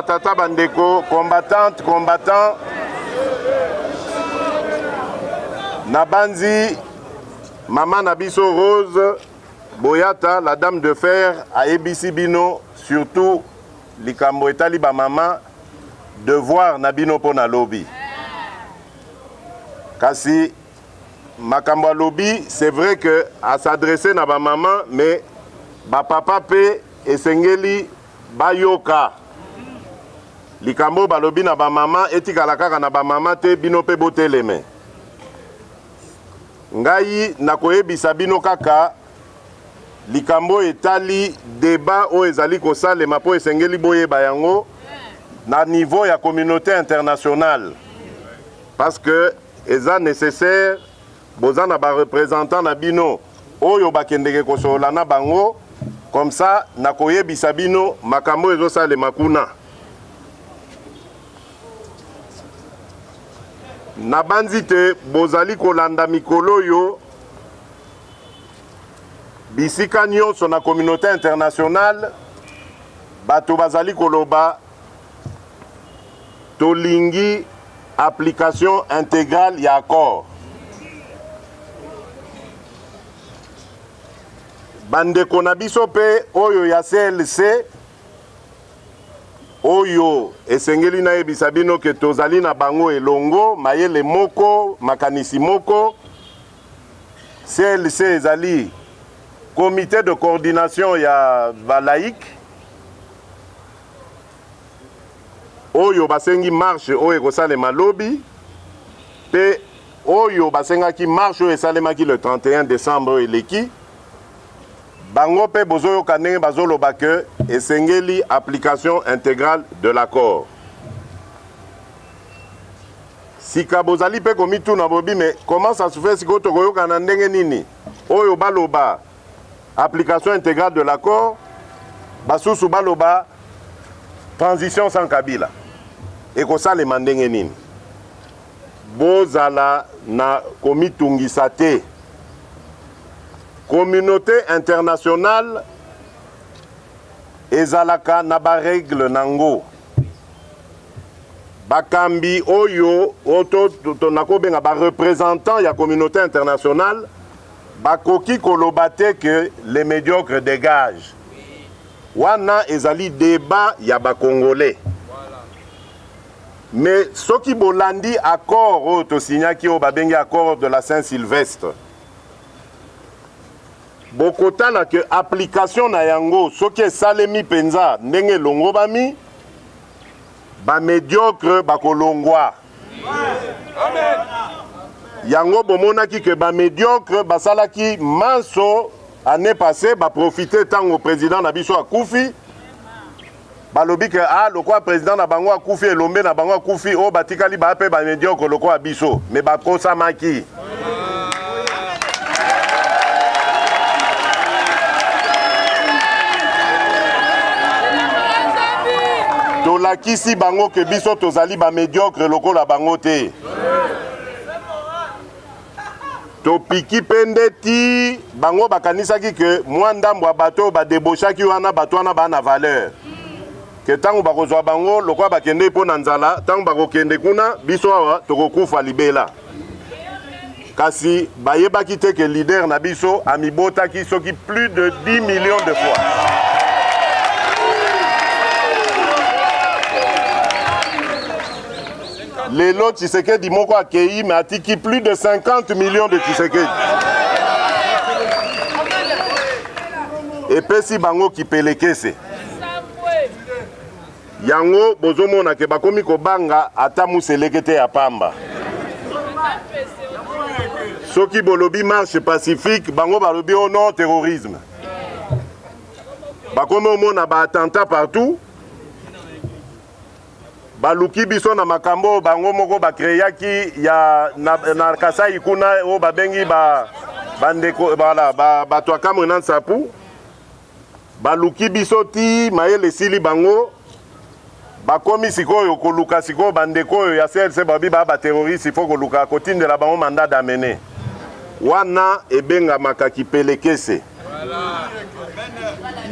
batata, bandeko, combattante, combattant, nabanzi mama na biso Rose Boyata, la dame de fer, ayebisi bino surtout likambo etali ba mama, devoir na bino mpo na lobi. Kasi makambo alobi, c'est vrai que a s'adresser na ba mama, mais ba papa pe esengeli bayoka likambo balobi na ba mama, etikala kaka na ba mama te, bino pe boteleme. Ngai nakoyebisa bino kaka likambo etali debat oyo ezali kosalema mpo esengeli boyeba yango na niveau ya communauté internationale, parce que eza nécessaire boza na ba représentants na bino oyo bakendeke kosolola na bango, comme ça nakoyebisa bino makambo ezosalema kuna. Nabanzi te bozali kolanda mikolo oyo bisika nyonso na communauté internationale bato bazali koloba tolingi application intégrale ya accord. Bandeko na biso mpe oyo ya CLC oyo esengeli nayebisa bino ke tozali na bango elongo, mayele moko, makanisi moko. CLC ezali comité de coordination ya ba laïcs oyo basengi marche oyo ekosalema lobi, pe oyo basengaki marche oyo esalemaki le 31 décembre oyo eleki. Bango pe bozoyoka ndenge bazoloba ke esengeli application intégrale de l'accord. Sika bozali pe komituna bobi, mais comment ça se fait sikoyo tokoyoka na ndenge nini oyo baloba application intégrale de l'accord, basusu baloba transition sans Kabila, ekosalema ndenge nini? Bozala na komitungisa te. Communauté internationale ezalaka na ba règle nango. Bakambi oyo oto to nakobenga ba représentants ya communauté internationale bakoki koloba te que les médiocres dégagent. Wana ezali débat ya ba Congolais. Mais soki bolandi accord oyo tosignaki oyo babengi accord de la Saint-Sylvestre, bokotala que application na yango soki esalemi mpenza ndenge elongobami, ba médiocre bakolongwa. Yango bomonaki que ba médiocre basalaki manso année passée, ba profiter tango président na biso akufi, balobi ke ah, lokola président na bango akufi, elombe na bango akufi, oyo batikali ba pe ba médiocre lokola biso, mais bakosamaki. Tolakisi bango ke biso tozali ba médiocre lokola bango te. Topiki pe nde ti bango bakanisaki ke mwa ndambo ya bato oyo badeboshaki wana, bato wana baa na valeur, ke ntango bakozwa bango lokola bakendei mpo na nzala, ntango bakokende kuna biso awa tokokufa libela. Kasi bayebaki te ke leader na biso amibotaki soki plus de 10 millions de fois. Lelo Tshisekedi moko akei, mais atiki plus de 50 millions de Tshisekedi. Epesi bango kipelekese. Yango bozomona ke bakomi kobanga ata museleke te ya pamba. Soki bolobi marche pacifique, bango balobi oh non terrorisme. Bakomi omona ba attentats partout. Baluki biso na makambo oyo bango moko ba créaki ya na Kasai kuna oyo babengi ba bandeko voilà ba bato ya Kamwina na Nsapu. Baluki biso ti mayele esili bango, bakomi sikoyo koluka sikoyo bandeko oyo ya CLC babi ba ba terroriste, il faut koluka kotindela bango mandat d'amener. Wana ebengamaka kipelekese.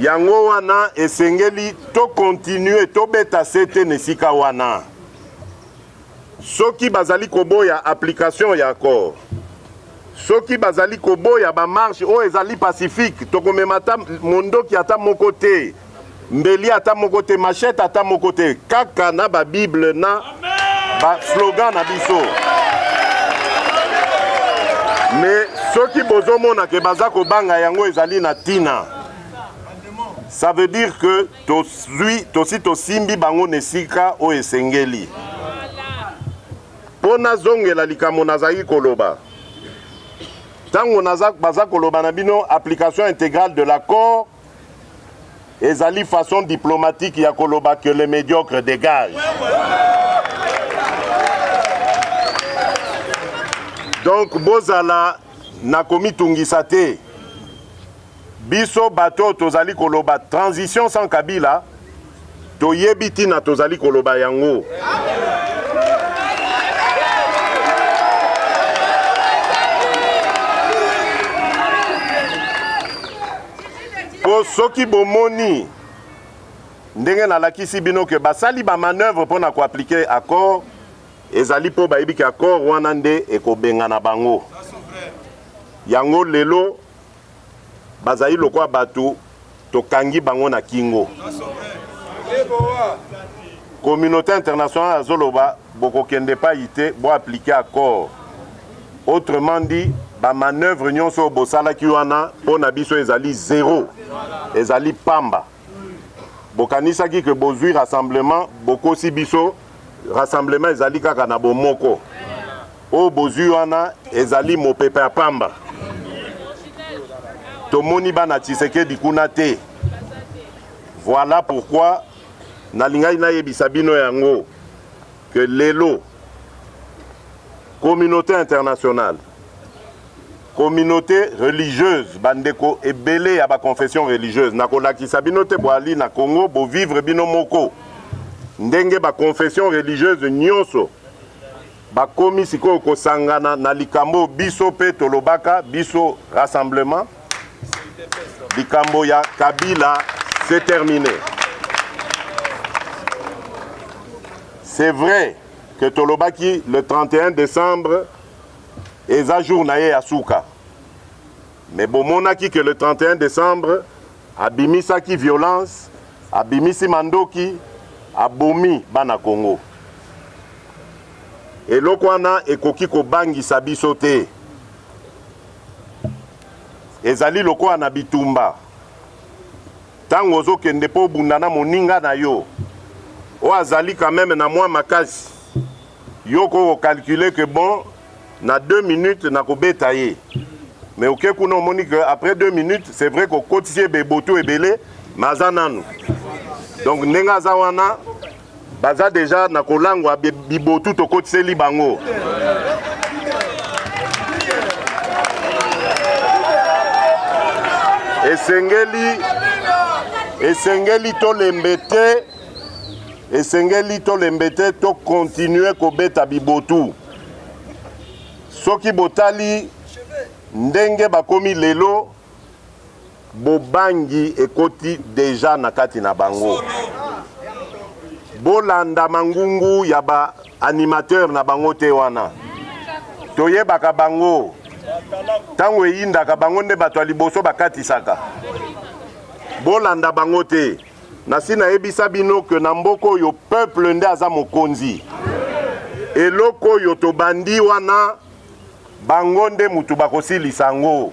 Yango wana esengeli to continuer tobeta sete na esika wana. Soki bazali koboya application ya accord, soki bazali koboya ba marche oyo ezali pacifique, tokomema ata mondoki ata moko te, mbeli ata moko te, machette ata moko te, kaka na ba bible na ba slogan na biso. Mais soki bozomona ke baza kobanga yango ezali na tina, ça veut dire que tozwi tosi tosimbi bango na esika oyo esengeli. Mpo nazongela likambo nazalaki koloba ntango baza koloba na bino application intégrale de l'accord ezali façon diplomatique ya koloba que le médiocre dégage. Donc bozala na komitungisa te. Biso bato oyo tozali koloba transition sans Kabila, toyebi ntina tozali koloba yango. Po soki bomoni ndenge nalakisi bino ke basali ba manoeuvre mpo na koaplike accord, ezali mpo bayebi ke accord wana nde ekobengana bango. Yango lelo Bazali lokola bato tokangi bango na kingo. Communauté internationale azoloba bokokende epai te, bo appliquer accord. Autrement dit, ba manoeuvre nyonso oyo bosalaki wana mpo na biso ezali zero, ezali pamba. Bokanisaki ke bozwi rassemblement, bokosi biso. Rassemblement ezali kaka na bomoko. Oyo bozwi wana ezali mopepe ya pamba. Tomoni bana Tshisekedi kuna te. Voilà pourquoi nalingaki nayebisa bino yango que lelo communauté internationale, communauté religieuse, bandeko ebele ya ba confession religieuse, nakolakisa bino te boali na Congo, bovivre bino moko ndenge ba confession religieuse nyonso bakomi sikoyo kosangana na likambo biso pe tolobaka biso rassemblement likambo ya Kabila c'est terminé. C'est vrai que tolobaki le 31 décembre eza jour na ye ya suka, mais bomonaki que le 31 décembre abimisaki violence, abimisi mandoki, abomi bana Congo. Eloko wana ekoki kobangisa biso te. Ezali lokola na bitumba, ntango ozokende mpo obunda na moninga na yo oyo azali quand même na mwa makasi, yo okoki kocalcule que bon na 2 minutes nakobeta ye, mais oke kuna omoni que après 2 minutes c'est vrai kokotisi ye beboto ebele, mais aza nanu. Donc ndenge aza wana baza deja na kolangwa bibotu tokotiseli bango. Esengeli esengeli tolembe te, esengeli tolembe te, to continuer kobeta bibotu. Soki botali ndenge bakomi lelo, Bobangi ekoti dejà na kati na bango. Bolanda mangungu ya ba animateurs na bango te wana. Toyebaka bango. Tango eyindaka bango nde bato ya liboso bakatisaka. Bolanda bango te. Nasi nayebisa bino que na mboka oyo peuple nde aza mokonzi. Eloko oyo tobandi wana Bango nde mutu bakosilisa yango.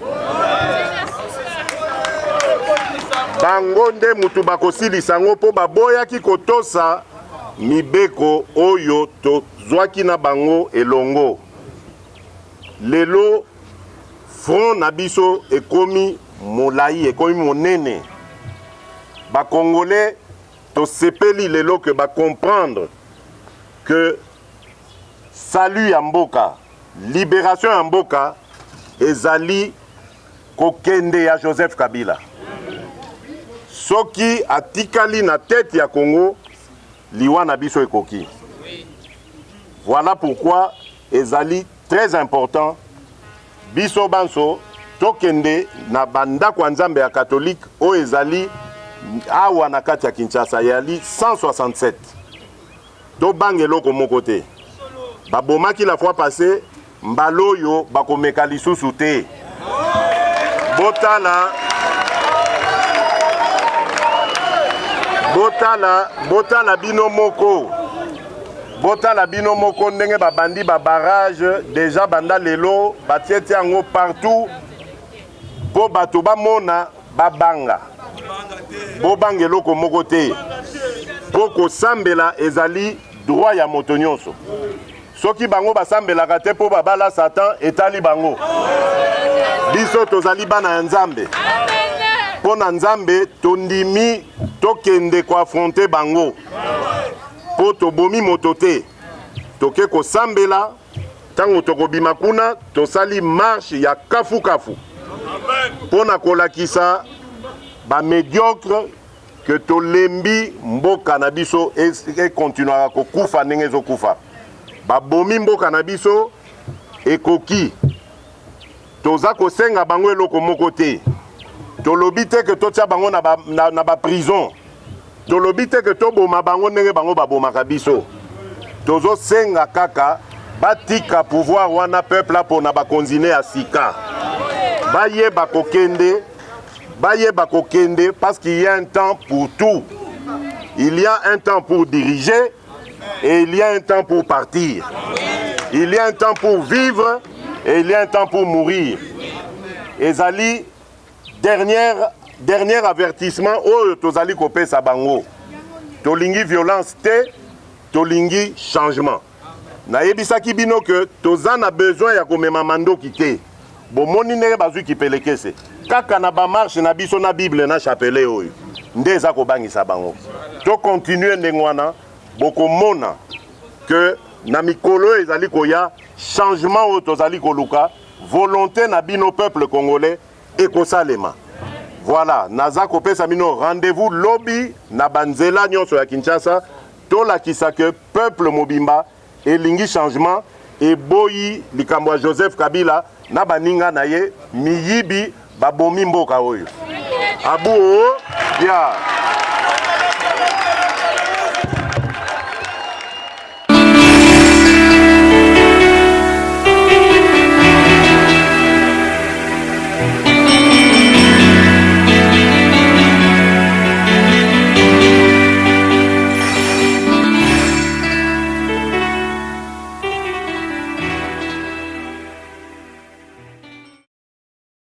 Bango nde mutu bakosilisa yango mpo baboyaki kotosa mibeko oyo tozwaki na bango elongo. Lelo front na biso ekomi molai, ekomi monene. Ba Congolais tosepeli lelo que ba comprendre que Salut ya mboka, liberation ya mboka ezali kokende ya Joseph Kabila. Soki atikali na tete ya Congo, liwa na biso ekoki. Voilà pourquoi ezali très important biso banso tokende na bandako ya Nzambe ya catholique oyo ezali Awa na kati ya Kinshasa eyali 167. Tobanga eloko moko te. Babomaki la fois passée, mbala oyo bakomeka lisusu te. Botala botala botala bino moko botala bino moko ndenge babandi ba barrage deja banda lelo batietie yango partout mpo bato bamona babanga. Bobanga eloko moko te, mpo kosambela ezali droit ya moto nyonso. Soki bango basambelaka te mpo babala Satan, etali bango. Biso tozali bana ya Nzambe. Mpo na Nzambe tondimi tokende koafronte bango, mpo tobomi moto te. Toke kosambela. Ntango tokobima kuna, tosali marche ya kafukafu mpo na kolakisa ba mediocre que tolembi mboka na biso ekontinuaka kokufa ndenge ezokufa. Babomi mboka na biso ekoki. Toza kosenga bango eloko moko te. Tolobi te ke totia bango na ba, na, na ba prison. Tolobi te ke toboma bango ndenge bango babomaka biso. Tozosenga kaka batika pouvoir wana peuple apona bakonzi ne ya sika. Bayeba kokende, bayeba kokende parce qu'il y a un temps pour tout. Il y a un temps pour diriger et il y a un temps pour partir. Il y a un temps pour vivre et il y a un temps pour mourir. Ezali dernière dernier avertissement oyo tozali kopesa bango. Tolingi violence te, tolingi changement. Nayebisaki bino que toza na besoin ya komema mandoki te. Bomoni ndenge bazwi kipelekese kaka na ba marche na biso na Bible na chapelet oyo nde eza kobangisa bango. To continuer ndenge wana, bokomona que na mikolo oyo ezali koya changement oyo tozali koluka, volonte na bino peuple congolais ekosalema. Voilà, naza kopesa bino rendez-vous lobi na ba nzela nyonso ya Kinshasa, tolakisa que peuple mobimba elingi changement, eboyi likambo ya Joseph Kabila na baninga na ye miyibi babomi mboka oyo. Abuo ya.